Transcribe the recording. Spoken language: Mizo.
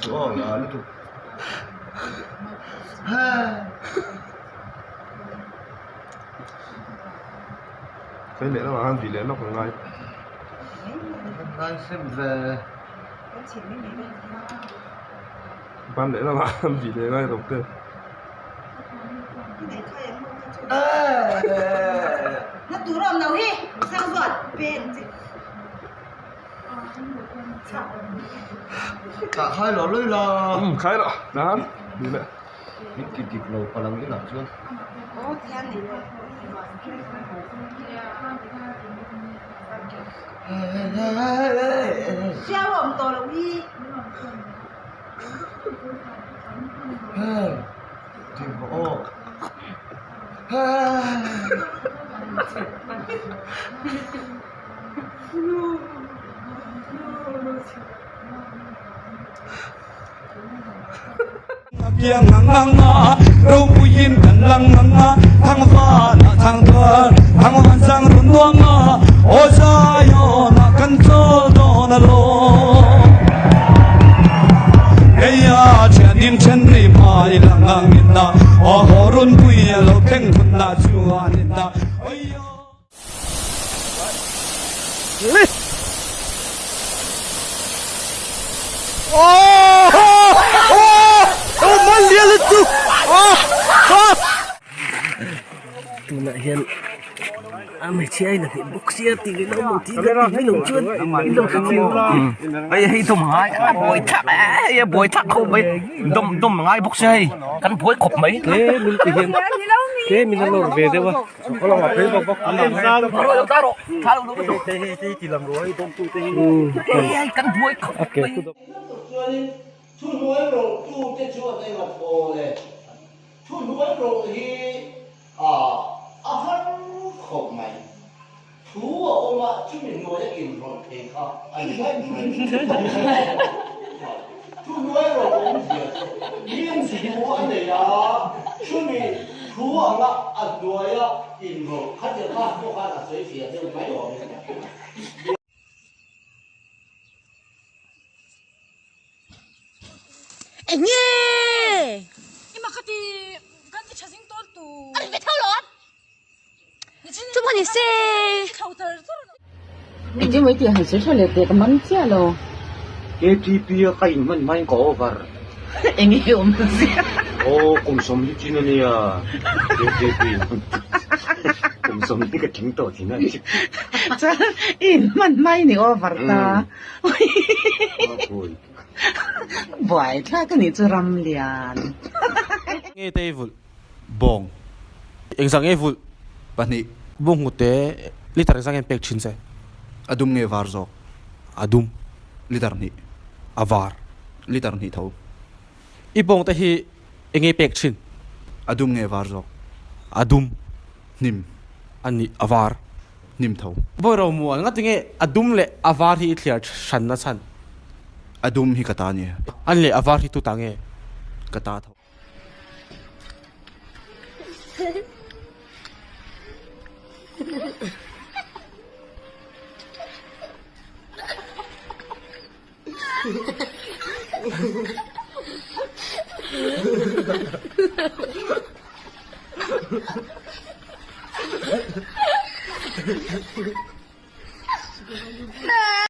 suh aw i aa lutuk. Phei leh lamah khan vih leh lawk ang ngai. Ngai sem ve. Ban leh lamah khan vih leh ngai rawh te. Tah khai lo lawih la. Umm khai lo nan ni leh. Min ti dik lo palang inah chuan. Dim rawh aw. Piang ang ang a, ropuiin kan lang ang a, thangvan ah thangtuar, thangvan sang run nuam a, aw Zion ah kan chawl dawn alawm. Keia thianin then ri hmai lang ang in a, aw haw runpui a lo thleng hun ah chuan in a, awiaw. Tunah hian a hmeichhia in a hneh bawk sia tih leh naupang tih ka tih mai loh chuan in lo hrethiam hei hei dawm ngai a buai thak e a buai thak khawp mai dawm dawm ngai bawk sia hei kan buai khawp mai tlem in ti hian tlem in a lawr ve deuh a. Thuhnuai rawlhtute chuan enga thaw le? Thuhnuai rawlh hi a har khawp mai. Thu a awm a, chumi hnuaia inrawlh thei kha a ni mai mai. Thuhnuai rawlh awmzia chu min thu a nei a, chumi thu anga a hnuaia inrawlh kha te kha pawh khan a sawi fiah deuh mai awm e. Enge? Ima ka ti kan ti tha zing tawn tu. A ri ve tho lo. Chu pawh ni se. Engtin mai tih han sawi tha leh teh ka man chiah lo. KTP a ka in hman hmain ka over. Enge awm zia. Aw kum sawmli chin a nia KTP in hman kum sawmli ka tling tawh thin a ni. Chuan i in hman hmain i over ta. Buai thlak a nih chu Ramlian. Nge te i vulh? Bawng. Engzah nge vulh? Pahnih. Bunghute liter engzah nge an pek thin che? A dum nge var zawk? A dum. Liter hnih. A var. Liter hnih tho. I bawngte hi eng nge pek thin? A dum nge var zawk? A dum. Hnim. A nih, a var. Hnim tho. Bawi ro muan, ngati nge a dum leh a var hi i thliar hran na chhan? A dum hi ka ta nia. A leh a var hi tu ta nge? Ka ta tho.